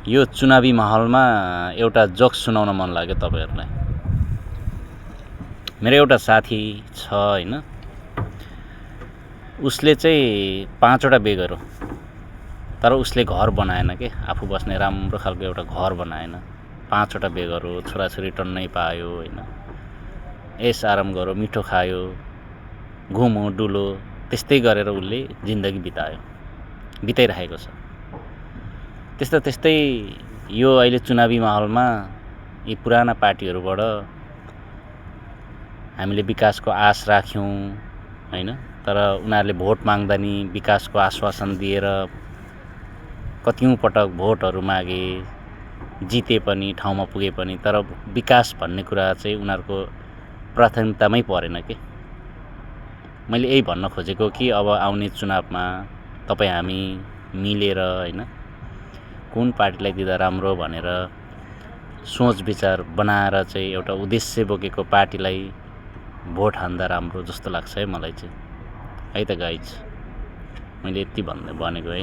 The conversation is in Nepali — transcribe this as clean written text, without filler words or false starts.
यो चुनावी माहौलमा एउटा जोक्स सुनाउन मन लाग्यो तपाईहरुलाई। मेरो एउटा साथी छ हैन, उसले चाहिँ 5 वटा बिहे गर्यो, तर उसले घर बनाएन के, आफू बस्ने राम्रो खालको एउटा घर बनाएन। 5 वटा बिहे गर्यो, छोराछोरी टन्नै पायो हैन, ऐस आराम गर्यो, मिठो खायो, घुम्यो डुल्यो, त्यस्तै गरेर उसले जिन्दगी बिताइरहेको छ। त्यस्तै यो अहिले चुनावी माहौलमा यी पुराना पार्टीहरुबाट हामीले विकासको आश राख्यौं हैन, तर उनीहरुले भोट माग्दा नि विकासको आश्वासन दिएर कतियौं पटक भोटहरु मागे, जिते पनि, ठाउँमा पुगे पनि, तर विकास भन्ने कुरा चाहिँ उनीहरुको प्राथमिकतामै परेन के। मैले यही भन्न खोजेको कि अब आउने चुनावमा तपाई हामी मिलेर हैन, कुन पार्टीलाई दिँदा राम्रो भनेर सोच विचार बनाएर चाहिँ एउटा उद्देश्य बोकेको पार्टीलाई भोट हान्दा राम्रो जस्तो लाग्छ है मलाई चाहिँ। है त गाइज, मैले यति भनेको है।